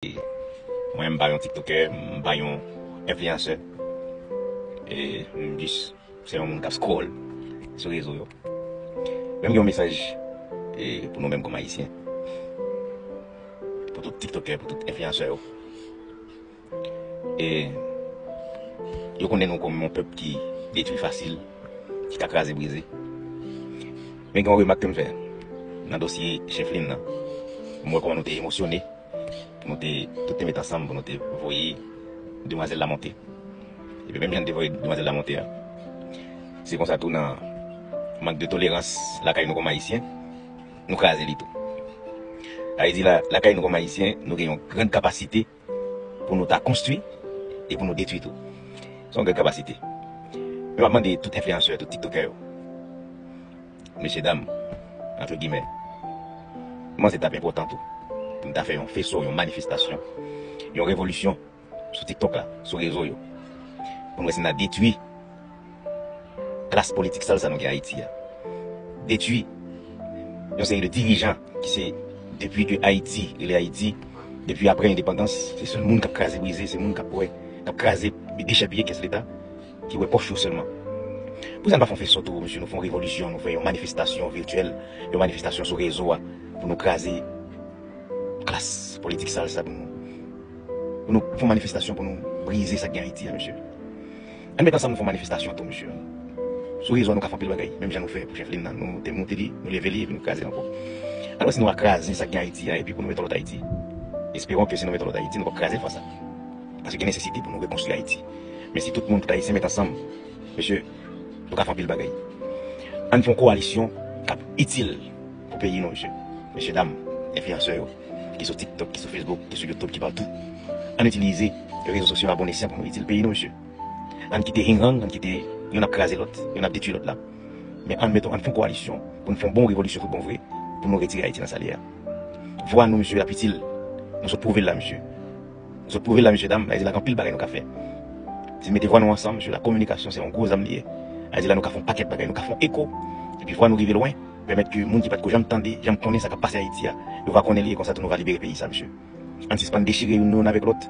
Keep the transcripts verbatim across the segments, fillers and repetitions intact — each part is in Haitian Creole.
Mwen, m pa yon tiktokè, m pa yon enfliyansè. E m jis se yon moun k ap scroll sou rezo yo. Men m gen yon mesaj, e, pou nou menm kòm Ayisyen. Pou tout tiktokè, pou tout enfliyansè yo. E yo konnen nou kòm yon pèp ki detwi fasil, ki ka kraze brize. Men gen yon remak ke m fè nan dosye Chèflin nan. M wè kòman nou te emosyone. Pou nou te, tout te met ansanm pou nou te voye demwazèl la monte. Epi menm jan nou te voye demwazèl la monte a, se konsa tou nan mank de tolerans lakay nou kòm Ayisyen, nou kraze li tou. Sa vle di la, lakay nou kòm Ayisyen, nou gen yon gran kapasite pou nou ta konstwi e pou nou detwi tou. Se yon gran kapasite. Men m ap mande tout enfliyansè, tout tiktokè yo, mesye dam, antre gimè, m panse t ap enpòtan tou pou n ta fè yon feso, yon manifestasyon, yon revolisyon sou TikTok la, sou rezo yo, pou n wè si n a detwi klas politik sal sa nou gen Ayiti a. Detwi yon seri de dirijan ki se, depi ke Ayiti rele Ayiti, depi apre endepandans, se sèl moun k ap kraze brize, se moun k ap wè, k ap kraze, dechèpiye kès Leta, ki wè pòch yo sèlman. Poukisa n pa fè yon feso tou, mesye, nou fè yon revolisyon, nou fè yon manifestasyon vityèl, yon manifestasyon sou rezo a, pou nou kraze klas politik sal sa, pou nou, pou nou fè yon manifestasyon, pou nou brize sa k gen Ayiti a, mesye. Ann met ansanm nou fè yon manifestasyon tou, mesye. Sou rezo a nou ka fè anpil bagay, menm jan nou fè pou Chèflin nan. Nou te moute li, nou leve li, epi nou kraze l ankò. Ann wè si nou ka kraze sa k gen Ayiti a, epi pou nou mete yon lòt Ayiti. Esperon ke si nou mete yon lòt Ayiti, nou p ap kraze fwa sa. Paske gen nesesite pou nou rekonstwi Ayiti. Men si tout moun, tout Ayisyen met ansanm, mesye, nou ka fè anpil bagay. Ann fè yon kowalisyon k ap itil pou peyi nou, mesye. Mesye dam, enfliyansè yo, ki sou TikTok, ki sou Facebook, ki sou YouTube, ki patou. Ann itilize rezo sosyo a bon esyan pou nou itil peyi nou, mesye. Ann kite hengang, ann kite youn ap kraze lòt, youn ap detwi lòt la. Men ann mete, ann fè yon kowalisyon pou n fè yon bon revolisyon tout bon vre, pou nou retire Ayiti nan sa l ye a. Vwa nou, mesye, l ap itil. Nou sot pwouve l la, mesye. Nou sot pwouve l la, mesye dam, sa vle di la gen anpil bagay nou ka fè. Si n mete vwa nou ansanm, mesye, la kominikasyon se yon gwo zam li ye. Sa vle di la nou ka fè yon pakèt bagay, nou ka fè yon eko. Epi vwa nou rive lwen, pèmèt ke moun ki pa t ko janm tande, janm konnen sa k ap pase Ayiti a, yo va konnen li e konsa tou nou va libere peyi sa, mesye. Ann sispann dechire youn nou youn avèk lòt.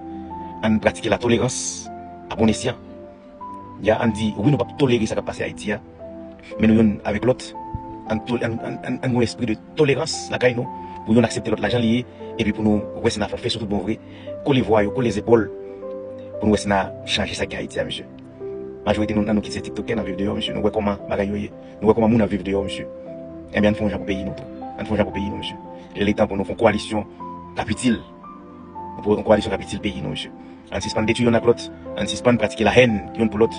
Ann pratike latolerans a bon esyan. Ya, ann di, wi, nou p ap tolere sa k ap pase Ayiti a, men nou youn avèk lòt, ann, tol- ann, ann, ann, ann gen yon lespri de tolerans lakay nou, pou youn aksepte lòt la jan li ye, epi pou nou wè si n a fè yon feso tout bon vre, kole vwa yo, kole zepòl, pou nou wè si n a chanje sa k gen Ayiti a, mesye. Majorite nou, nan nou ki se tiktokè, n ap viv deyò, mesye, nou wè kòman bagay yo ye, nou wè kòman moun ap viv deyò, mesye. Enben, ann fè yon jan pou peyi nou tou. Ann fè yon jan pou peyi nou, mesye. Li lè tan pou nou fè yon kowalisyon k ap itil. Nou pou yon kowalisyon k ap itil peyi nou, mesye. Ann sispann detwi youn ak lòt. Ann sispann pratike lahèn youn pou lòt.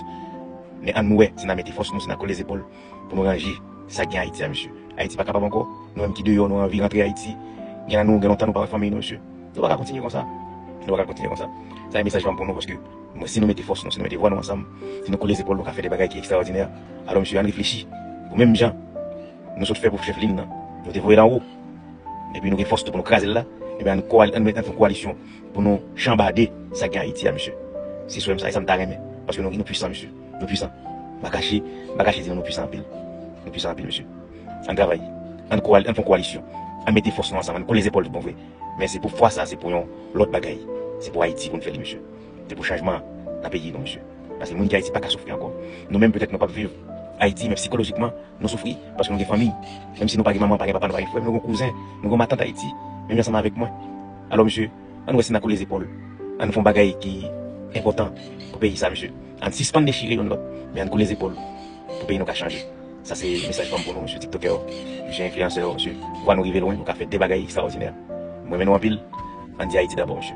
Men ann wè si n a mete fòs nou, si n a kole zepòl pou nou ranje sa k gen Ayiti a, mesye. Ayiti pa kapab ankò. Nou menm ki deyò, nou anvi rantre Ayiti. Gen nan nou, gen lontan nou pa wè fanmiy nou, mesye. Nou pa ka kontinye konsa. Nou pa ka kontinye konsa. Sa e mesaj pa m pou nou, paske mwen, si nou mete fòs nou, si nou mete vwa nou ansanm, si nou kole zepòl, nou ka fè de bagay ki ekstraòdinè. Alò, mesye, ann reflechi. Pou menm jan nou sot fè pou Chèflin nan, nou te voye l anwo. Epi nou gen fòs tou pou nou kraze l la. Ebyen, ann kowal- ann met, ann fè yon kowalisyon pou nou chanbade sa k gen Ayiti a, mesye. Se swè m sa, e sa m ta renmen. Paske nou, nou pwisan, mesye. Nou pwisan. M pa kache, m pa kache di nou, nou pwisan anpil. Nou pwisan anpil, mesye. Ann travay. Ann kowal- ann fè yon kowalisyon. Ann mete fòs nou ansanm, ann kole zepòl tout bon vre. Men se pou fwa sa, se pou yon lòt bagay. Se pou Ayiti pou n fè li, mesye. Se pou chanjman nan peyi nou, mesye. Paske moun ki Ayiti pa ka soufri ankò. Nou menm, petèt, nou p ap viv Ayiti, men sikolojikman, nou soufri, paske nou gen fanmi. Menm si nou pa gen manman, pa gen papa, nou pa gen frè, men nou gen kouzen, nou gen matant Ayiti, menm jan ansanm avèk mwen. Alò, mesye, ann wè si n a kole zepòl. Ann fè yon bagay ki enpòtan pou peyi sa, mesye. Ann sispann dechire youn lòt, men ann kole zepòl pou peyi nou ka chanje. Sa se mesaj pa m pou nou, mesye tiktokè yo, mesye enfliyansè yo, mesye. Vwa nou rive lwen, nou ka fè de bagay ekstraòdinè. Mwen renmen nou anpil. Ann di Ayiti dabò, mesye.